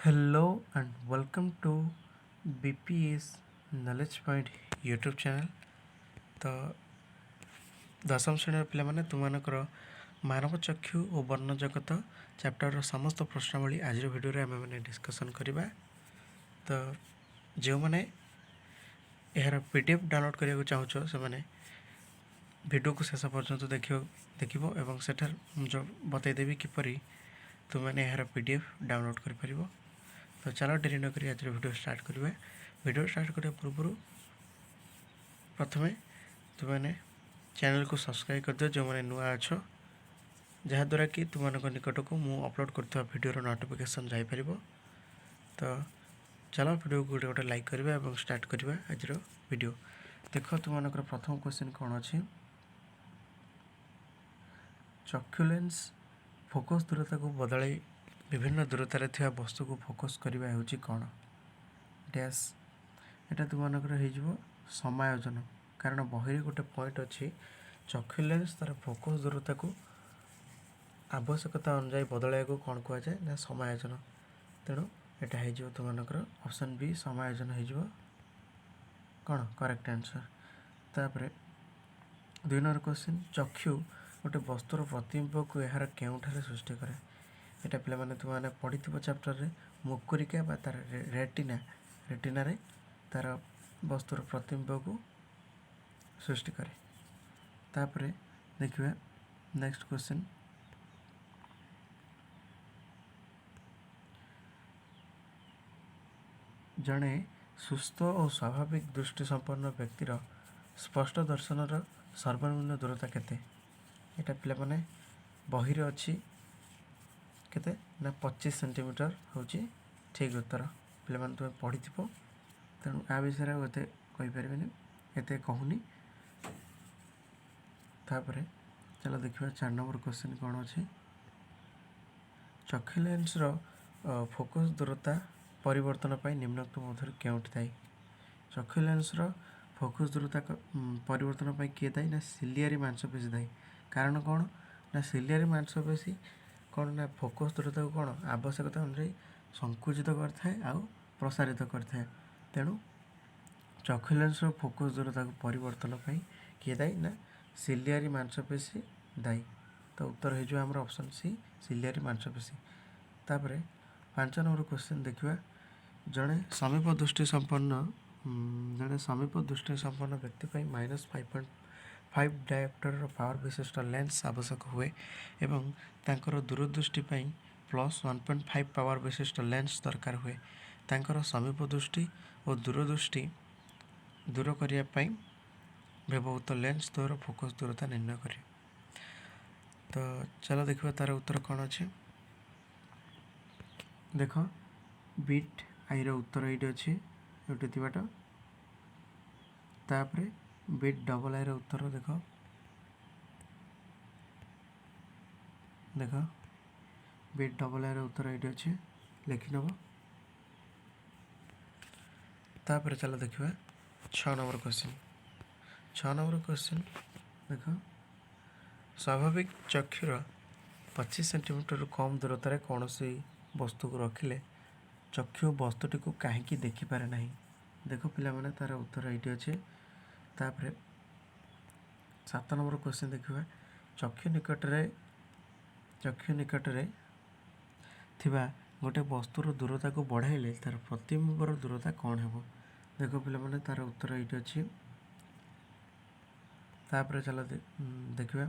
Hello and welcome to BPS Knowledge Point YouTube channel. ତ ଦଶମ ଶ୍ରେଣୀର ପିଲାମାନେ, ତୁମମାନଙ୍କର ମାନବ ଚକ୍ଷୁ ଓ ବର୍ଣ୍ଣ ଜଗତ ଚାପ୍ଟରର ସମସ୍ତ ପ୍ରଶ୍ନାବଳୀ ଆଜିର ଭିଡ଼ିଓରେ ଆମେମାନେ ଡିସ୍କସନ୍ କରିବା। ତ ଯେଉଁମାନେ ଏହାର PDF ଡାଉନଲୋଡ଼୍ କରିବାକୁ ଚାହୁଁଛ, ସେମାନେ ଭିଡ଼ିଓକୁ ଶେଷ ପର୍ଯ୍ୟନ୍ତ ଦେଖିବ ଏବଂ ସେଠାରେ ମୁଁ ଯେଉଁ ବତାଇଦେବି କିପରି ତୁମେମାନେ ଏହାର PDF download କରିପାରିବ। ତ ଚାଲ, ଡେରି ନକରି ଆଜିର ଭିଡ଼ିଓ ଷ୍ଟାର୍ଟ କରିବା। ଭିଡ଼ିଓ ଷ୍ଟାର୍ଟ କରିବା ପୂର୍ବରୁ ପ୍ରଥମେ ତୁମେମାନେ ଚ୍ୟାନେଲକୁ ସବସ୍କ୍ରାଇବ୍ କରିଦିଅ, ଯେଉଁମାନେ ନୂଆ ଅଛ, ଯାହାଦ୍ୱାରା କି ତୁମମାନଙ୍କ ନିକଟକୁ ମୁଁ ଅପଲୋଡ଼ କରୁଥିବା ଭିଡ଼ିଓର ନୋଟିଫିକେସନ୍ ଯାଇପାରିବ। ତ ଚାଲ, ଭିଡ଼ିଓକୁ ଗୋଟେ ଗୋଟେ ଲାଇକ୍ କରିବା ଏବଂ ଷ୍ଟାର୍ଟ କରିବା ଆଜିର ଭିଡ଼ିଓ। ଦେଖ, ତୁମମାନଙ୍କର ପ୍ରଥମ କ୍ୱେଶ୍ଚିନ୍ କ'ଣ ଅଛି? ଚକ୍ଷୁ ଲେନ୍ସ ଫୋକସ୍ ଦୂରତାକୁ ବଦଳାଇ ବିଭିନ୍ନ ଦୂରତାରେ ଥିବା ବସ୍ତୁକୁ ଫୋକସ୍ କରିବା ହେଉଛି କ'ଣ? ଡ୍ୟାସ୍। ଏଇଟା ତୁମମାନଙ୍କର ହେଇଯିବ ସମାୟୋଜନ, କାରଣ ବହିରେ ଗୋଟେ ପଏଣ୍ଟ ଅଛି, ଚକ୍ଷୁ ଲେନ୍ସ ତା'ର ଫୋକସ୍ ଦୂରତାକୁ ଆବଶ୍ୟକତା ଅନୁଯାୟୀ ବଦଳାଇବାକୁ କ'ଣ କୁହାଯାଏ ନା ସମାୟୋଜନ। ତେଣୁ ଏଇଟା ହେଇଯିବ ତୁମମାନଙ୍କର ଅପସନ୍ ବି, ସମାୟୋଜନ ହେଇଯିବ କ'ଣ କରେକ୍ଟ ଆନ୍ସର୍। ତାପରେ 2 ନମ୍ବର କ୍ୱେଶ୍ଚିନ୍, ଚକ୍ଷୁ ଗୋଟେ ବସ୍ତୁର ପ୍ରତିବିମ୍ବକୁ ଏହାର କେଉଁଠାରେ ସୃଷ୍ଟି କରେ? ଏଇଟା ପିଲାମାନେ ତୁମେମାନେ ପଢ଼ିଥିବ ଚାପ୍ଟରରେ, ମୁକୁରିକା ବା ତାର ରେଟିନା, ରେଟିନାରେ ତାର ବସ୍ତୁର ପ୍ରତିବିମ୍ବକୁ ସୃଷ୍ଟି କରେ। ତାପରେ ଦେଖିବା ନେକ୍ସଟ କ୍ୱେଶ୍ଚିନ୍। ଜଣେ ସୁସ୍ଥ ଓ ସ୍ୱାଭାବିକ ଦୃଷ୍ଟି ସମ୍ପନ୍ନ ବ୍ୟକ୍ତିର ସ୍ପଷ୍ଟ ଦର୍ଶନର ସର୍ବନିମ୍ନ ଦୂରତା କେତେ? ଏଇଟା ପିଲାମାନେ ବହିରେ ଅଛି। କେତେ ନା 25 ସେଣ୍ଟିମିଟର ହେଉଛି ଠିକ୍ ଉତ୍ତର। ପିଲାମାନେ, ତୁମେ ପଢ଼ିଥିବ, ତେଣୁ ଆ ବିଷୟରେ ଆଉ ଏତେ କହିପାରିବିନି, ଏତେ କହୁନି। ତାପରେ ଚାଲ ଦେଖିବା 4 ନମ୍ବର କ୍ୱେଶ୍ଚିନ୍ କ'ଣ ଅଛି। ଚକ୍ଷୁ ଲେନ୍ସର ଫୋକସ୍ ଦୂରତା ପରିବର୍ତ୍ତନ ପାଇଁ ନିମ୍ନୋକ୍ତ ମଧ୍ୟରୁ କେଉଁଟି ଦାୟୀ? ଚକ୍ଷୁ ଲେନ୍ସର ଫୋକସ୍ ଦୂରତା ପରିବର୍ତ୍ତନ ପାଇଁ କିଏ ଦାୟୀ ନା ସିଲିଆରୀ ମାଂସପେଶୀ ଦାୟୀ। କାରଣ କ'ଣ ନା ସିଲିଆରୀ ମାଂସପେଶୀ କ'ଣ ନା ଫୋକସ୍ ଦୂରତାକୁ କ'ଣ ଆବଶ୍ୟକତା ଅନୁଯାୟୀ ସଂକୁଚିତ କରିଥାଏ ଆଉ ପ୍ରସାରିତ କରିଥାଏ। ତେଣୁ ଚକ୍ଷୁ ଲେନ୍ସର ଫୋକସ୍ ଦୂରତାକୁ ପରିବର୍ତ୍ତନ ପାଇଁ କିଏ ଦାୟୀ ନା ସିଲିଆରୀ ମାଂସପେଶୀ ଦାୟୀ। ତ ଉତ୍ତର ହେଇଯିବ ଆମର ଅପସନ୍ ସି, ସିଲିଆରୀ ମାଂସପେଶୀ। ତାପରେ 5 ନମ୍ବର କ୍ୱେଶ୍ଚିନ୍ ଦେଖିବା। ଜଣେ ସମୀପ ଦୃଷ୍ଟି ସମ୍ପନ୍ନ ବ୍ୟକ୍ତି ପାଇଁ -5.5 ଡାୟପ୍ଟରର ପାୱାର ବିଶିଷ୍ଟ ଲେନ୍ସ ଆବଶ୍ୟକ ହୁଏ ଏବଂ ତାଙ୍କର ଦୂରଦୃଷ୍ଟି ପାଇଁ +1.5 ପାୱାର ବିଶିଷ୍ଟ ଲେନ୍ସ ଦରକାର ହୁଏ। ତାଙ୍କର ସମୀପ ଦୃଷ୍ଟି ଓ ଦୂରଦୃଷ୍ଟି ଦୂର କରିବା ପାଇଁ ବ୍ୟବହୃତ ଲେନ୍ସ ଦ୍ୱୟର ଫୋକସ୍ ଦୂରତା ନିର୍ଣ୍ଣୟ କରିବେ। ତ ଚାଲ ଦେଖିବା ତାର ଉତ୍ତର କ'ଣ ଅଛି। ଦେଖ, ବିଟ୍ ଆଇର ଉତ୍ତର ଏଇଠି ଅଛି, ଏଇଠି ଥିବାଟା। ତାପରେ ବିଟ୍ ଡବଲ୍ ଆଇର ଉତ୍ତର ଦେଖ। ଦେଖ, ବିଟ୍ ଡବଲ୍ ଆଇର ଉତ୍ତର ଏଇଠି ଅଛି, ଲେଖିନେବ। ତାପରେ ଚାଲ ଦେଖିବା 6 ନମ୍ବର କ୍ୱେଶ୍ଚିନ୍। 6 ନମ୍ବର କ୍ୱେଶ୍ଚିନ୍ ଦେଖ, ସ୍ୱାଭାବିକ ଚକ୍ଷୁର 25 ସେଣ୍ଟିମିଟରରୁ କମ୍ ଦୂରତାରେ କୌଣସି ବସ୍ତୁକୁ ରଖିଲେ ଚକ୍ଷୁ ବସ୍ତୁଟିକୁ କାହିଁକି ଦେଖିପାରେ ନାହିଁ? ଦେଖ ପିଲାମାନେ, ତାର ଉତ୍ତର ଏଇଠି ଅଛି। ତାପରେ 7 ନମ୍ବର କ୍ୱେଶ୍ଚିନ୍ ଦେଖିବା। ଚକ୍ଷୁ ନିକଟରେ ଥିବା ଗୋଟେ ବସ୍ତୁର ଦୂରତାକୁ ବଢ଼ାଇଲେ ତାର ପ୍ରତିବିମ୍ବର ଦୂରତା କ'ଣ ହେବ? ଦେଖ ପିଲାମାନେ, ତାର ଉତ୍ତର ଏଇଠି ଅଛି। ତାପରେ ଚାଲ ଦେଖିବା।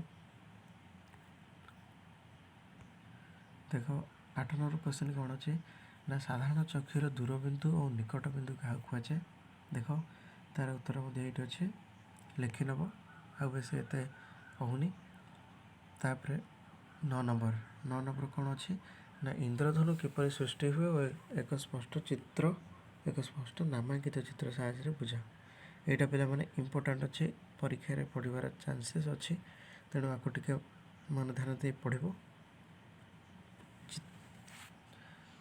ଦେଖ, 8 ନମ୍ବର କ୍ୱେଶ୍ଚିନ୍ କ'ଣ ଅଛି ନା ସାଧାରଣ ଚକ୍ଷୁର ଦୂରବିନ୍ଦୁ ଓ ନିକଟ ବିନ୍ଦୁ କାହାକୁ କୁହାଯାଏ? ଦେଖ, ତାର ଉତ୍ତର ମଧ୍ୟ ଏଇଠି ଅଛି, ଲେଖିନେବ, ଆଉ ବେଶୀ ଏତେ କହୁନି। ତାପରେ 9 ନମ୍ବର କ'ଣ ଅଛି ନା ଇନ୍ଦ୍ରଧନୁ କିପରି ସୃଷ୍ଟି ହୁଏ ଓ ଏକ ସ୍ପଷ୍ଟ ନାମାଙ୍କିତ ଚିତ୍ର ସାହାଯ୍ୟରେ ବୁଝାଅ। ଏଇଟା ପିଲାମାନେ ଇମ୍ପୋର୍ଟାଣ୍ଟ ଅଛି, ପରୀକ୍ଷାରେ ପଢ଼ିବାର ଚାନ୍ସେସ୍ ଅଛି, ତେଣୁ ଆକୁ ଟିକେ ମନ ଧ୍ୟାନ ଦେଇ ପଢ଼ିବ।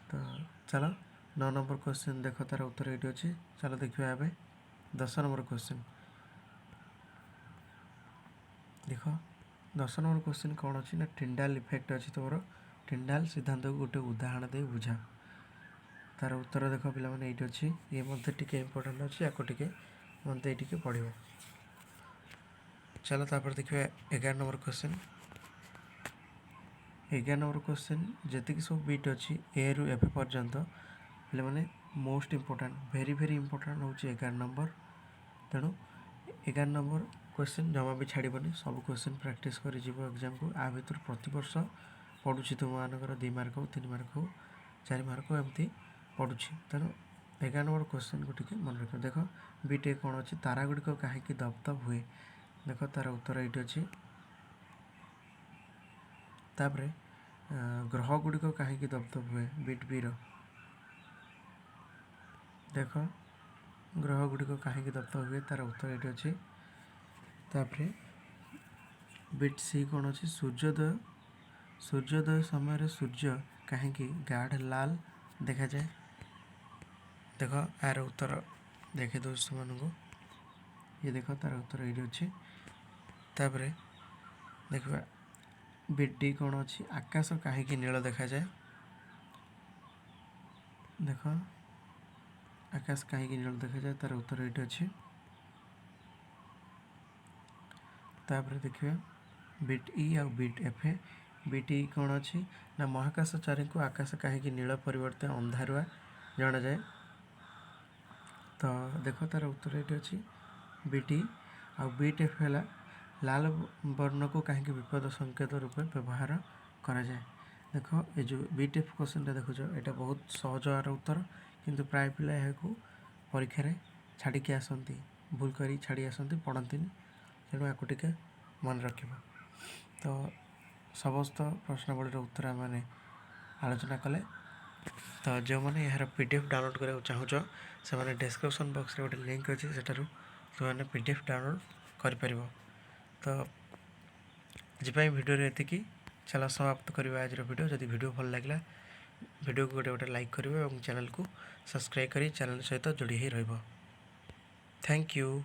ତ ଚାଲ, 9 ନମ୍ବର କ୍ୱେଶ୍ଚିନ୍ ଦେଖ, ତାର ଉତ୍ତର ଏଇଠି ଅଛି। ଚାଲ ଦେଖିବା ଏବେ 10 ନମ୍ବର କ୍ୱେଶ୍ଚିନ୍। ଦେଖ, 10 ନମ୍ବର କ୍ୱେଶ୍ଚିନ୍ କ'ଣ ଅଛି ନା ଟିଣ୍ଡାଲ ଇଫେକ୍ଟ ଅଛି ତୁମର। ଟିଣ୍ଡାଲ ସିଦ୍ଧାନ୍ତକୁ ଗୋଟେ ଉଦାହରଣ ଦେଇ ବୁଝା। ତାର ଉତ୍ତର ଦେଖ ପିଲାମାନେ, ଏଇଠି ଅଛି। ଇଏ ମଧ୍ୟ ଟିକେ ଇମ୍ପୋର୍ଟାଣ୍ଟ ଅଛି। ୟାକୁ ଟିକେ ମନ ଦେଇ ଟିକେ ପଢ଼ିବ। ଚାଲ, ତାପରେ ଦେଖିବା 11 ନମ୍ବର କ୍ୱେଶ୍ଚିନ୍। 11 ନମ୍ବର କ୍ୱେଶ୍ଚିନ୍ ଯେତିକି ସବୁ ବିଟ୍ ଅଛି, ଏରୁ ଏଫ୍ ପର୍ଯ୍ୟନ୍ତ ପିଲାମାନେ, most important, very very important ହେଉଛି 11 ନମ୍ବର। ତେଣୁ 11 ନମ୍ବର କ୍ୱେଶ୍ଚିନ୍ ଜମା ବି ଛାଡ଼ିବନି। ସବୁ କ୍ୱେଶ୍ଚିନ୍ ପ୍ରାକ୍ଟିସ୍ କରି ଯିବ ଏକ୍ଜାମ୍କୁ। ଆ ଭିତରୁ ପ୍ରତିବର୍ଷ ପଡ଼ୁଛି ତୁମମାନଙ୍କର, 2 ମାର୍କ ହଉ, 3 ମାର୍କ ହଉ, 4 ମାର୍କ ହଉ, ଏମିତି ପଡ଼ୁଛି। ତେଣୁ 11 ନମ୍ବର କ୍ୱେଶ୍ଚିନ୍କୁ ଟିକେ ମନେ ରଖିବ। ଦେଖ, ବିଟ୍ ଏ କ'ଣ ଅଛି? ତାରା ଗୁଡ଼ିକ କାହିଁକି ଦବଦବ ହୁଏ? ଦେଖ, ତାର ଉତ୍ତର ଏଇଠି ଅଛି। ତାପରେ ଗ୍ରହ ଗୁଡ଼ିକ କାହିଁକି ଦବଦବ ହୁଏ? ବିଟ୍ ବିର ଦେଖ, ଗ୍ରହ ଗୁଡ଼ିକ କାହିଁକି ଦବଦବ ହୁଏ, ତାର ଉତ୍ତର ଏଇଠି ଅଛି। ତାପରେ ବିଟ୍ ସି କ'ଣ ଅଛି? ସୂର୍ଯ୍ୟୋଦୟ ସମୟରେ ସୂର୍ଯ୍ୟ କାହିଁକି ଗାଢ଼ ଲାଲ ଦେଖାଯାଏ? ଦେଖ, ଏହାର ଉତ୍ତର ଦେଖାଇ ଦେଉଛି ସେମାନଙ୍କୁ। ଇଏ ଦେଖ, ତାର ଉତ୍ତର ଏଇଠି ଅଛି। ତାପରେ ଦେଖିବା ବିଟ୍ ଡି କ'ଣ ଅଛି? ଆକାଶ କାହିଁକି ନୀଳ ଦେଖାଯାଏ? ଦେଖ, ଆକାଶ କାହିଁକି ନୀଳ ଦେଖାଯାଏ, ତାର ଉତ୍ତର ଏଇଠି ଅଛି। ତାପରେ ଦେଖିବା ବିଟ୍ ଇ ଆଉ ବିଟ୍ ଏଫ୍। ବିଟ୍ ଇ କ'ଣ ଅଛି ନା, ମହାକାଶଚାରୀଙ୍କୁ ଆକାଶ କାହିଁକି ନୀଳ ପରିବର୍ତ୍ତେ ଅନ୍ଧାରୁଆ ଜଣାଯାଏ? ତ ଦେଖ, ତାର ଉତ୍ତର ଏଇଠି ଅଛି, ବିଟ୍ ଇ। ଆଉ ବିଟ୍ ଏଫ୍ ହେଲା, ଲାଲ ବର୍ଣ୍ଣକୁ କାହିଁକି ବିପଦ ସଂକେତ ରୂପେ ବ୍ୟବହାର କରାଯାଏ? ଦେଖ, ଏ ଯେଉଁ ବିଟ୍ ଏଫ୍ କ୍ୱେଶ୍ଚିନ୍ଟା ଦେଖୁଛ, ଏଇଟା ବହୁତ ସହଜ ଆର ଉତ୍ତର। କିନ୍ତୁ ପ୍ରାୟ ପିଲା ଏହାକୁ ପରୀକ୍ଷାରେ ଛାଡ଼ିକି ଆସନ୍ତି, ଭୁଲ କରି ଛାଡ଼ି ଆସନ୍ତି, ପଢ଼ନ୍ତିନି। ତେଣୁ ୟାକୁ ଟିକେ ମନେ ରଖିବ। ତ ସମସ୍ତ ପ୍ରଶ୍ନାବଳୀର ଉତ୍ତର ଆମେମାନେ ଆଲୋଚନା କଲେ। ତ ଯେଉଁମାନେ ଏହାର ପିଡିଏଫ୍ ଡାଉନଲୋଡ଼୍ କରିବାକୁ ଚାହୁଁଛ, ସେମାନେ ଡେସ୍କ୍ରିପସନ୍ ବକ୍ସରେ ଗୋଟେ ଲିଙ୍କ୍ ଅଛି, ସେଠାରୁ ତୁମେମାନେ ପିଡିଏଫ୍ ଡାଉନଲୋଡ଼୍ କରିପାରିବ। ତ ଆଜି ପାଇଁ ଭିଡ଼ିଓରେ ଏତିକି। ଚାଲ, ସମାପ୍ତ କରିବା ଆଜିର ଭିଡ଼ିଓ। ଯଦି ଭିଡ଼ିଓ ଭଲ ଲାଗିଲା, ଭିଡ଼ିଓକୁ ଗୋଟେ ଗୋଟେ ଲାଇକ୍ କରିବ ଏବଂ ଚ୍ୟାନେଲକୁ ସବସ୍କ୍ରାଇବ୍ କରି ଚ୍ୟାନେଲ୍ ସହିତ ଯୋଡ଼ି ହୋଇ ରହିବ। Thank you.